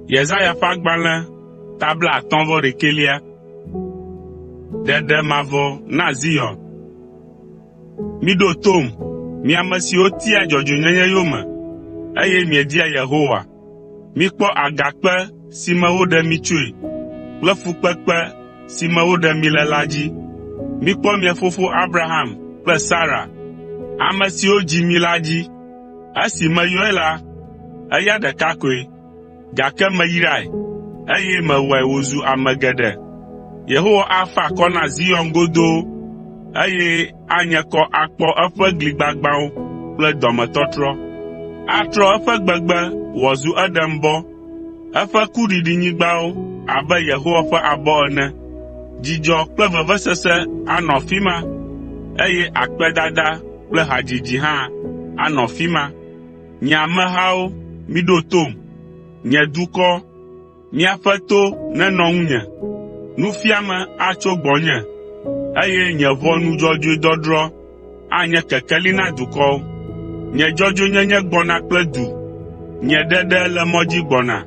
Yesaya ƒe agbalẽ ta 51. Ɖeɖe mavɔ na Zion. Miɖo tom, mi ame siwo tia dzɔdzɔenyenye yome, eye miedia Yehowa. Mikpɔ agakpe si me woɖe mi tsoe kple fukpekpe si me woɖe mi le la dzi. Mikpɔ mia fofo Abraham kple Sara, ame siwo dzi mi la dzi. Esi meyɔe la, eya ɖeka koe, gake meyrae, eye mewɔe wòzu ame geɖe. Yehowa afa akɔ na Zion godoo, eye anye kɔ akpɔ eƒe gli gbagbãwo kple dɔmetɔtrɔ. Atrɔ eƒe gbegbe wòazu Edenbɔ, eƒe kuɖiɖinyigbawo abe Yehowa ƒe abɔ ene. Dzidzɔ kple vevesese anɔ afi ma, eye akpedada kple hadzidzi hã anɔ afi ma. Nye amehawo, miɖo tom, nye dukɔ, miaƒe to nenɔ ŋunye. Nufiame atso gbɔnye, eye nye ʋɔnu dzɔdzɔe dɔdrɔ̃ anye kekeli na dukɔwo. Nye dzɔdzɔenyenye gbɔna kple du, nye ɖeɖe le mɔ dzi gbɔna,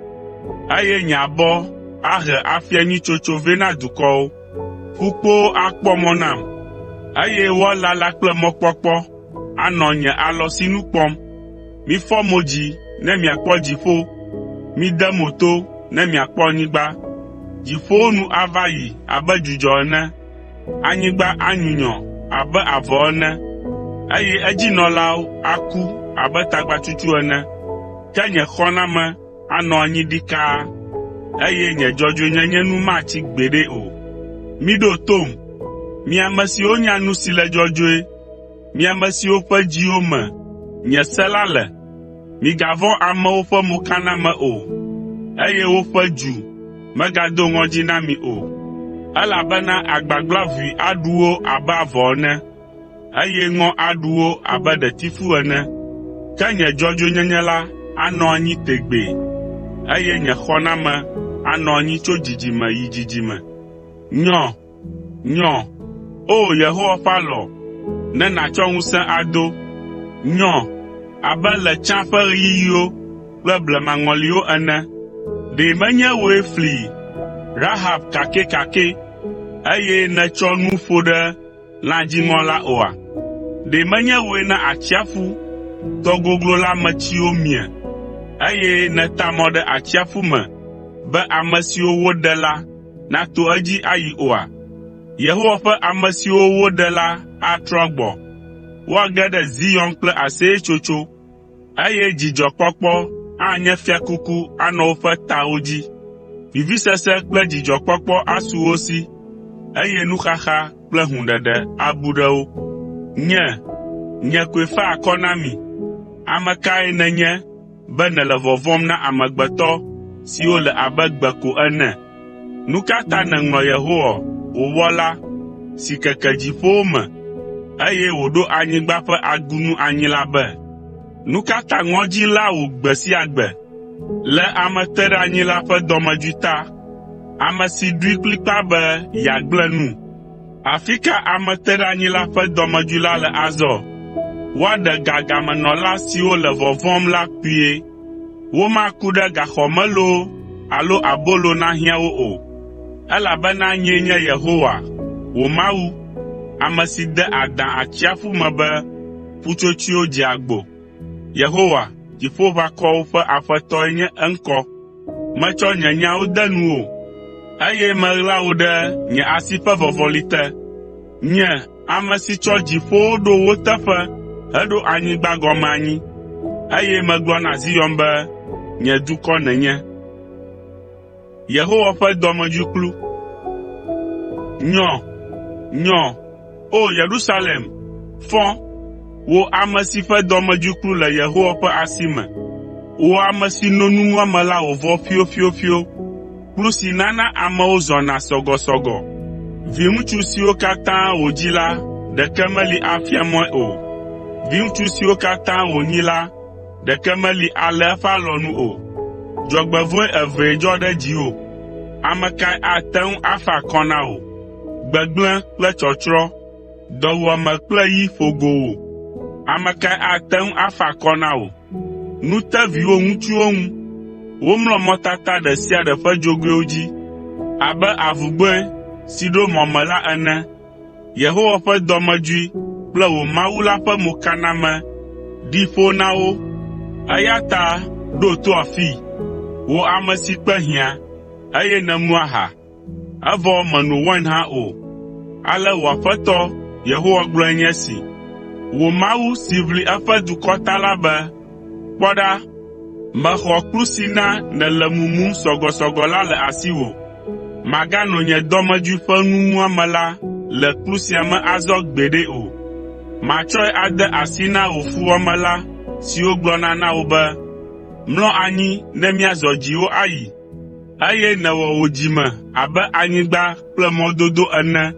eye nye abɔ ahe afia nyui tsotso vɛ na dukɔwo. Ƒukpowo akpɔ mɔ nam, eye woalala kple mɔkpɔkpɔ anɔ nye alɔ sinu kpɔm. Mifɔ mo dzi ne miakpɔ dziƒo, mide mo to ne miakpɔ anyigba. Dziƒowo nu ava yi abe dzudzɔ ene, anyigba anyunyɔ abe avɔ ene, eye edzinɔlawo aku abe tagbatsutsu ene. Ke nye xɔname anɔ anyi ɖikaa, eye nye dzɔdzɔenyenye nu matsi gbeɖe o. Miɖo tom, mi ame siwo nya nu si le dzɔdzɔe, mi ame siwo ƒe dziwo me nye se la le. Migavɔ̃ amewo ƒe mokaname o, eye woƒe dzu megado ŋɔdzi na mi o, elabena agbagblaʋui aɖu wo abe avɔ ene, eye ŋɔ aɖu wo abe ɖetifu ene. Ke nye dzɔdzɔenyenye la anɔ anyi tegbee, eye nye xɔname anɔ anyi tso dzidzime yi dzidzime. Nyɔ, nyɔ, O Yehowa ƒe alɔ, ne nàtsɔ ŋusẽ ado. Nyɔ abe le tsã ƒe ɣeyiɣiwo kple blemaŋɔliwo ene. Ɖe menye wòe fli Rahab kakɛkakɛ, eye nètsɔ nu ƒo ɖe lã dziŋɔ la oa? Ɖe menye wòe na atsiaƒu, tɔ goglo la me tsiwo mie, eye nèta mɔ ɖe atsiaƒu me be ame siwo woɖe la nato edzi ayi oa? Yehowa ƒe ame siwo woɖe la atrɔ agbɔ. Woage ɖe Zion kple aseyetsotso, eye dzidzɔkpɔkpɔ anye fiakuku anɔ woƒe tawo dzi. Vivisese kple dzidzɔkpɔkpɔ asu wo si, eye nuxaxa kple hũɖeɖe abu ɖe wo. Nye, nye koe faa akɔ na mi. Ame kae nènye be nèle vɔvɔ̃m na amegbetɔ siwo le abe gbe ko ene? Nu ka ta nèŋlɔ Yehowa, wò Wɔla, si keke dziƒowo me, eye wòɖo anyigba ƒe agunu anyi la be? Nu ka ta ŋɔdzi léa wò gbe sia gbe le ameteɖeanyila ƒe dɔmedzoe ta, ame si ɖoe kplikpaa be yeagblẽ nu? Afi ka ameteɖeanyila ƒe dɔmedzoe la le azɔ? Woaɖe ga gamenɔla siwo le vɔvɔ̃m la kpuie. Womaku ɖe gaxɔ me loo alo abolo nahiã wo o, elabena nyee nye Yehowa, wò Mawu, ame si de adã atsiaƒu me be ƒutsotsoewo dze agbo. Yehowa, Dziƒoʋakɔwo ƒe Aƒetɔe nye eŋkɔ. Metsɔ nye nyawo de nuwò, eye meɣla wò ɖe nye asi ƒe vɔvɔli te. Nye, ame si tsɔ dziƒowo ɖo wo teƒe heɖo anyigba gɔme anyi, eye megblɔ na Zion be, ‘Nye dukɔ nènye.’ ” Nyɔ, nyɔ, O Yerusalem, fɔ, wò ame si ƒe dɔmedzoekplu le Yehowa ƒe asi me, wò ame si no nu muame la wòvɔ ƒioƒioƒio, kplu si nana amewo zɔna sɔgɔsɔgɔ. Viŋutsu siwo katã wòdzi la, ɖeke meli afia mɔe o. Viŋutsu siwo katã wònyi la, ɖeke meli alé eƒe alɔnu o. Dzɔgbevɔ̃e evee dzɔ ɖe dziwò. Ame kae ate ŋu afa akɔ na wò? Gbegblẽ kple tsɔtsrɔ̃, dɔwuame kple yi ƒo go wò. Ame kae ate ŋu afa akɔ na wò? Nu te viwò ŋutsuwo ŋu. Womlɔ mɔtata ɖe sia ɖe ƒe dzogoewo dzi abe avugbɔe si ɖo mɔ me la ene. Yehowa ƒe dɔmedzoe kple wò Mawu la ƒe mokaname ɖi ƒo na wo. Eya ta ɖo to afii, wò ame si kpe hiã, eye nèmu aha, evɔ mèno wain hã o. Ale wò Aƒetɔ Yehowa gblɔe nye esi, wò Mawu si ʋli eƒe dukɔ ta la be, “Kpɔ ɖa, mexɔ kplu si na nèle mumum sɔgɔsɔgɔ la le asiwò. Màgano nye dɔmedzoe ƒe nu muame la le kplu sia me azɔ gbeɖe o. Matsɔe ade asi na wò fuwɔamela siwo gblɔna na wò be, ‘Mlɔ anyi ne míazɔ dziwò ayi,’ eye nèwɔ wò dzime abe anyigba kple mɔ dodo ene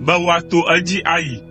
be woato edzi ayi.